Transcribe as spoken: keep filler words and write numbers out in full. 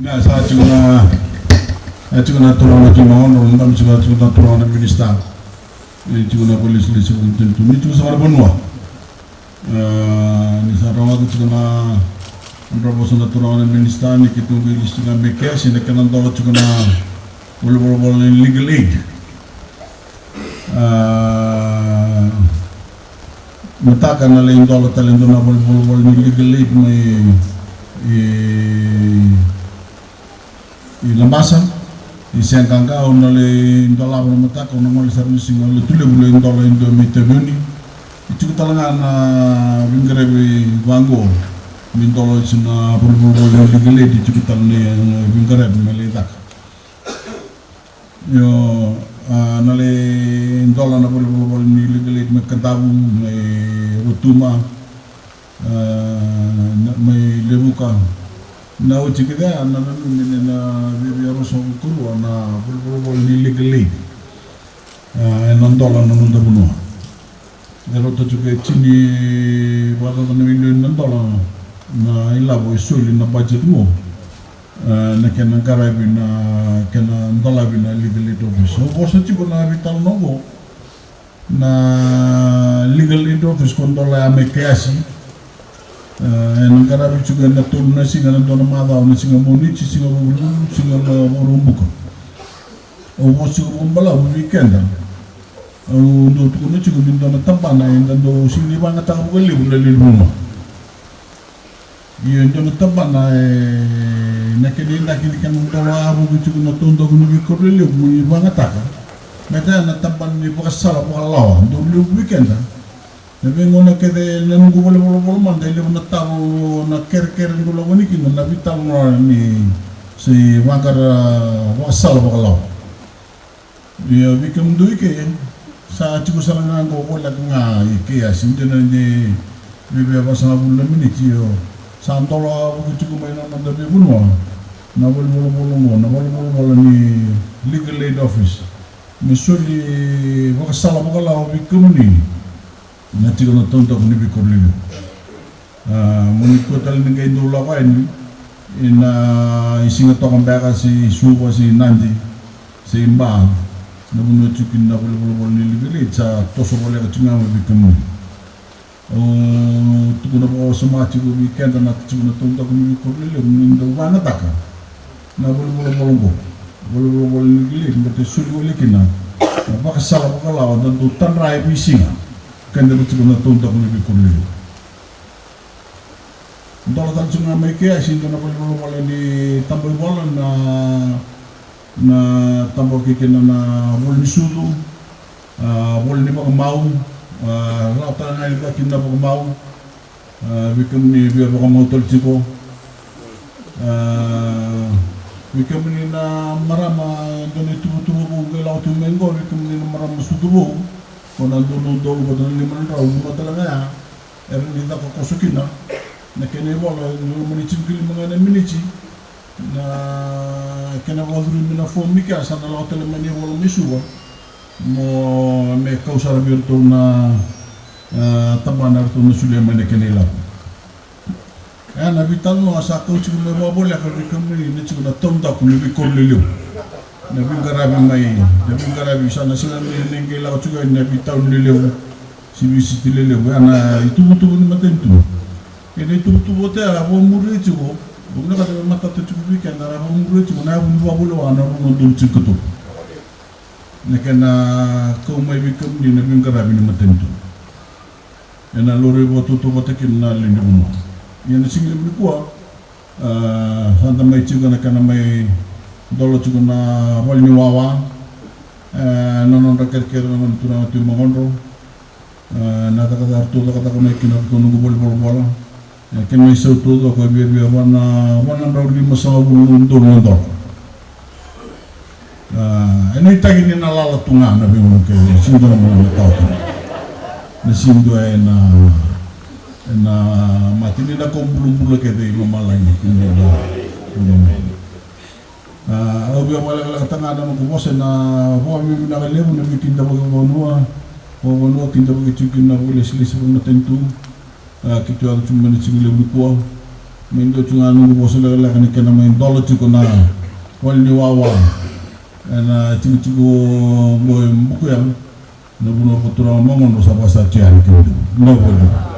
Na sa tiko na, na tiko na turaga na turaga na, na tiko na turaga na minista. Ni tiko na ko lesilesi ko tiko ni tiko sa na vanua. Ni sa rawata tiko na nodra vosa na turaga na minista ni keitou qai lesu tiko ga mai kea se na kena dola tiko na volivolavola ni Legal Aid. Mataka na lai dola tale dua na volivolavola ni Legal Aid mai i Labasa. I se qaqa au na lai dolava na mataka, au na gole sara na siga Lotulevu lai dola e dua mai Taveuni. E tiko tale ga na veiqaravi vaqo me dola tiko na volivolavola ni Legal Aid, e tiko tale na veiqaravi me lai caka. Io, na lai dola na volivolavola ni Legal Aid mai Kadavu, mai Rotuma, mai Levuka. Na oti kece na nanumi ni na viavia ruasagavulu ka rua na volivolavola ni Legal Aid. Ena dola na noda vanua. E rauta tiko e tini vakacaca na milioni na dola na ilavo e soli na budget qo. Na kena qaravi na kena dolavi na Legal Aid Office. Au vosa tiko na veitalanoa qo na Legal Aid Office ko dola ya mai Kayasi. Ena qaravi tiko ena tolu na siga, na dua na macawa, na siga Moniti, siga Vukelulu, siga na Vakaraubuka. Au vosa tiko vakabalavu vei keda. Au dau tukuna tiko ni dua na tabana eda dau sega ni vagataka vakalevu na lewe ni vanua. Io, e dua na tabana e na kena idaki ni kena dola a vuki tiko na taudaku ni veikoro lelevu mo ni vagataka. Baleta ya na tabana ni vakasala vakalawa dau levu vei keda. Na veigauna kece na noqu valenivolavola mada e levu na taro na kerekere dau lako yani kina na veitalanoa ni se vaqara vakasala vakalawa. Ia vei kemudou i ke sa tiko sara ga qo voleka ga i ke a se dina ni viavia vasagavulu na miniti. Io, sa dola vuki tiko mai na noda veivanua na valenivolavola oqo, na valenivolavola ni Legal Aid Office me soli vakasala vakalawa vei kemuni. Na tiko na taudaku ni veikoro lelevu. A, mo ni kua tale ni qai dau lako yani ina i Sigatoka beka se i Suva se i Nadi se i Ba, na vanua tiko kina na valenivolavola ni Legal Aid sa toso voleka tiko ga mai vei kemuni. Au tukuna vakawasoma tiko vei keda na tiko na taudaku ni veikoro lelevu ni dau vagataka na valenivolavola oqo, valenivolavola ni Legal Aid, baleta e soli wale kina na vakasala vakalawa da dau tadra e veisiga. Keda na tiko na taudaku ni veikoro lelevu. Dola tale tiko ga mai ke a se dua na valenivolavola ni taba ivola na, na taba kei kina na vola ni sucu, a, vola ni vakamau, a, rawa tale ga ni caka kina na vakamau. A, vei kemuni via vakamau tale tiko. A, vei kemuni na marama dua na ituvatuva vou qai lako tu mai qo, vei kemuni na marama sucu vou, ko na dua na udolu vata na lima na drau, vanua tale ga ya era ni caka koso kina. Na kena ivola e loma ni tinikalima ga na miniti. Na kena vakacurumi na fomu i kea sa na lako tale mai na ivola mai Suva. Mo me kau sara vei iratou na, e, tabana eratou na solia mai na kena ilavo. E na veitalanoa sa kau tiko me vakavoleka vei kemuni na tiko na taudaku ni veikoro lelevu. Na veiqaravi mai, na veiqaravi sa na sega ni qai lako tiko yani na veitau lelevu se veisiti lelevu, e na ituvatuva ni matanitu. E na ituvatuva oya a vakamuria tiko, au vinakata me matata tiko vei keda, a vakamuria tiko na yavu ni vakavulewa na rua na udolu tinikatolu. Na kena kau mai vei kemuni na veiqaravi ni matanitu. E na laurai vakatautauvata kina na lewe ni vanua. Ia na siga levu nikua, a, sa da mai tiko na kena mai dola tiko na vale ni wawa, e, na nodra kerekere na gone turaga Tui Magodro. E, na cakacaka ratou cakacaka mai kina ratou noqu valenivolavola. E, kena isau taucoko e viavia va na, va na drau limasagavulu na udolu na dola. E, e nuitaki ni na lala tu ga na veigauna kece, sega ni dua na gauna me tawa tu. na siga oya ena, ena mata ni na kau bulabula kece i lomalagi. Au via vakalekalekataka ga na noqu vosa ena vakavinavinaka levu na veikidavaki vakavanua, vakavanua kidavaki tiko kina na vakalesilesi vakamatanitu. A, keitou yaco tiko mai na siga levu nikua. Mai dua tiko ga na noqu vosa lekaleka ni kena mai dola tiko na vale ni wawa ena tikotiko oqo e Bukuya. Na vuna ko turaga Magono sa vasa tiko yani kina. Na vale.